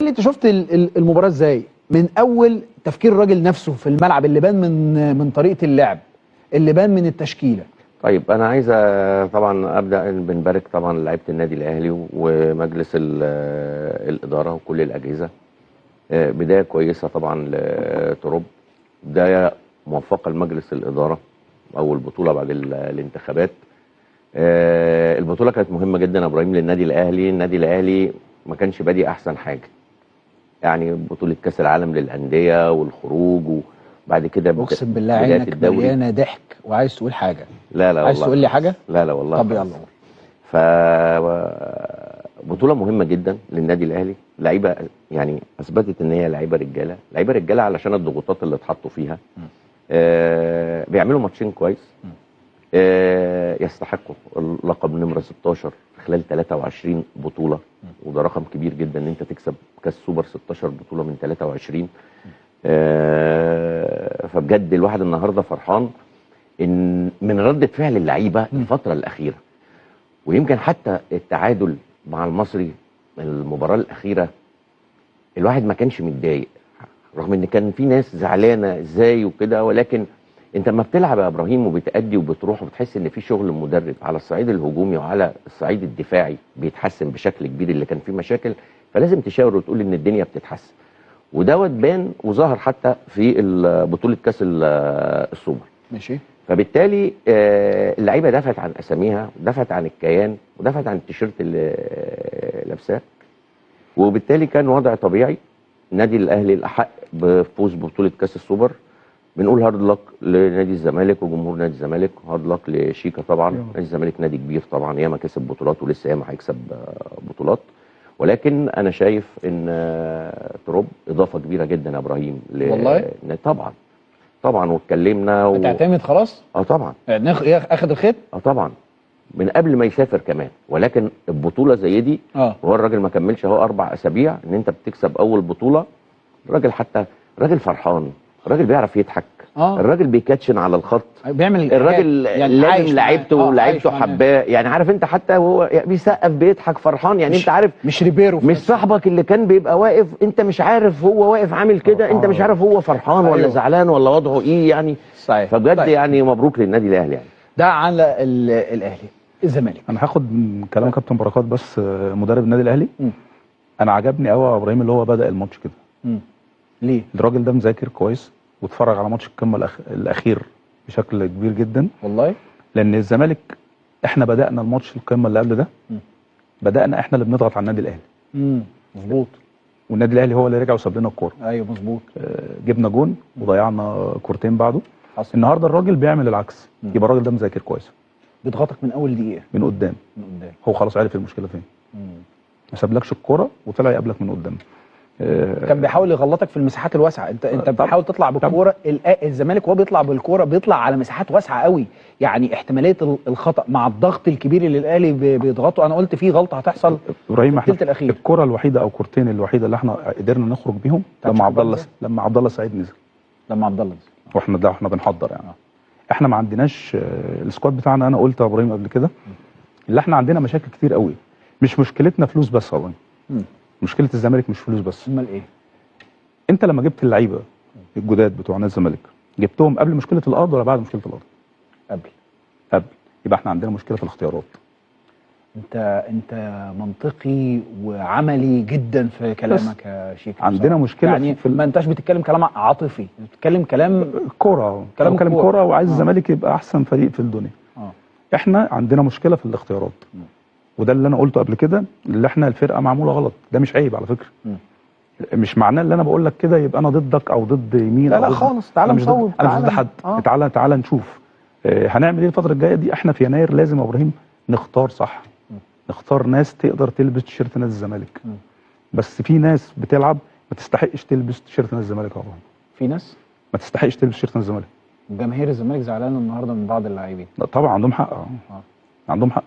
انت شفت المباراة ازاي؟ من اول تفكير الراجل نفسه في الملعب اللي بان من طريقه اللعب، اللي بان من التشكيلة. طيب انا عايز طبعا ابدا بنبارك طبعا لعيبة النادي الاهلي ومجلس الادارة وكل الاجهزة. بداية كويسة طبعا لتروب، بداية موفقة لمجلس الادارة، اول بطوله بعد الانتخابات. البطولة كانت مهمة جدا يا ابراهيم للنادي الاهلي. النادي الاهلي ما كانش بادئ احسن حاجة، يعني بطوله كاس العالم للاندية والخروج وبعد كده اقسم بالله عينك مليانة ضحك وعايز تقول حاجة. لا لا والله. عايز تقول لي حاجة؟ لا لا والله. طب يلا. ف بطوله مهمة جدا للنادي الاهلي، لعيبة يعني اثبتت ان هي لعيبة رجاله، لعيبة رجاله علشان الضغوطات اللي اتحطوا فيها. بيعملوا ماتشين كويس، يستحقوا اللقب نمره 16 خلال 23 بطوله، وده رقم كبير جدا ان انت تكسب كاس سوبر 16 بطوله من 23. فبجد الواحد النهارده فرحان ان من ردة فعل اللعيبة الفترة الاخيرة، ويمكن حتى التعادل مع المصري المباراة الاخيرة الواحد ما كانش متضايق، رغم ان كان في ناس زعلانة ازاي وكده، ولكن انت لما بتلعب يا ابراهيم وبتأدي وبتروح وبتحس ان في شغل مدرب على الصعيد الهجومي وعلى الصعيد الدفاعي بيتحسن بشكل كبير، اللي كان فيه مشاكل فلازم تشاور وتقول ان الدنيا بتتحسن، ودوت بان وظهر حتى في بطوله كاس السوبر. ماشي. فبالتالي اللعيبة دافعت عن اساميها، ودافعت عن الكيان، ودافعت عن التيشيرت اللي لابساه، وبالتالي كان وضع طبيعي. النادي الاهلي الاحق بفوز ببطولة كاس السوبر. بنقول hard luck لنادي الزمالك وجمهور نادي الزمالك، hard luck لشيكا طبعا. نادي الزمالك نادي كبير طبعا، ياما كسب بطولات ولسه ياما هيكسب بطولات، ولكن انا شايف ان تروب اضافه كبيرة جدا يا ابراهيم. والله طبعا طبعا، واتكلمنا هتعتمد خلاص؟ طبعا، يعني اخد الخيط؟ طبعا من قبل ما يسافر كمان، ولكن البطولة زي دي وهو الراجل ما كملش اهو 4 اسابيع ان انت بتكسب اول بطوله. الراجل حتى الراجل فرحان، الراجل بيعرف يضحك، الراجل بيكاتشن على الخط، بيعمل الراجل يعني لازم لعيبته ولعيبته حباه، يعني عارف انت حتى وهو بيسقف بيضحك فرحان، يعني انت عارف مش ريبيرو، مش صاحبك اللي كان بيبقى واقف انت مش عارف هو واقف عامل كده، انت مش عارف هو فرحان ولا زعلان ولا وضعه ايه يعني. صحيح. فبجد طيب. يعني مبروك للنادي الاهلي. يعني ده على الاهلي. الزمالك انا هاخد من كلام كابتن بركات بس، مدرب النادي الاهلي. انا عجبني قوي يا ابراهيم اللي هو بدأ الماتش كده. ليه؟ الراجل ده مذاكر كويس واتفرج على ماتش القمه الاخير بشكل كبير جدا. والله؟ لان الزمالك احنا بدأنا الماتش القمه اللي قبل ده، بدأنا احنا اللي بنضغط على النادي الاهلي. مظبوط. والنادي الاهلي هو اللي رجع وساب لنا الكورة. ايوه مظبوط. جبنا جون وضيعنا كورتين بعده. حصل. النهارده الراجل بيعمل العكس. يبقى الراجل ده مذاكر كويس، بيضغطك من اول دقيقة من قدام. من قدام. هو خلاص عرف المشكلة فين. ما سابلكش الكورة وطلع يقابلك من قدام. كان بيحاول يغلطك في المساحات الواسعة. انت بتحاول تطلع بالكورة. الزمالك وهو بيطلع بالكورة بيطلع على مساحات واسعة قوي، يعني احتمالية الخطا مع الضغط الكبير اللي الاهلي بيضغطه. انا قلت في غلطه هتحصل ابراهيم، احنا الكره الوحيدة او كورتين الوحيدة اللي احنا قدرنا نخرج بيهم لما عبد الله لما عبد الله سعيد نزل. لما عبد الله نزل واحنا ده احنا بنحضر يعني. احنا ما عندناش ال squad بتاعنا. انا قلت يا ابراهيم قبل كده اللي احنا عندنا مشاكل كتير قوي، مش مشكلتنا فلوس بس يا ابراهيم. مشكلة الزمالك مش فلوس بس. امال ايه؟ انت لما جبت اللعيبة الجداد بتوع نادي الزمالك جبتهم قبل مشكلة الارض ولا بعد مشكلة الارض؟ قبل. قبل. يبقى احنا عندنا مشكلة في الاختيارات. انت منطقي وعملي جدا في كلامك يا شيخ. عندنا مشكلة يعني في ما انتش بتتكلم كلام عاطفي، بتتكلم كلام كورة، كلام كورة، وعايز الزمالك يبقى احسن فريق في الدنيا. احنا عندنا مشكلة في الاختيارات. وده اللي انا قلته قبل كده، اللي احنا الفرقة معمولة غلط. ده مش عيب على فكرة. مش معناه اللي انا بقول لك كده يبقى انا ضدك او ضد يمين. لا لا خالص، تعالى نصوب، انا مش ضد حد. تعالى تعالى نشوف هنعمل ايه الفترة الجاية دي. احنا في يناير لازم يا ابراهيم نختار صح. نختار ناس تقدر تلبس تيشيرت نادي الزمالك. بس في ناس بتلعب ما تستحقش تلبس تيشيرت نادي الزمالك يا ابراهيم. في ناس ما تستحقش تلبس تيشيرت نادي الزمالك. جماهير الزمالك زعلانة النهارده من بعض اللاعبين. لا طبعا عندهم حق. عندهم حق.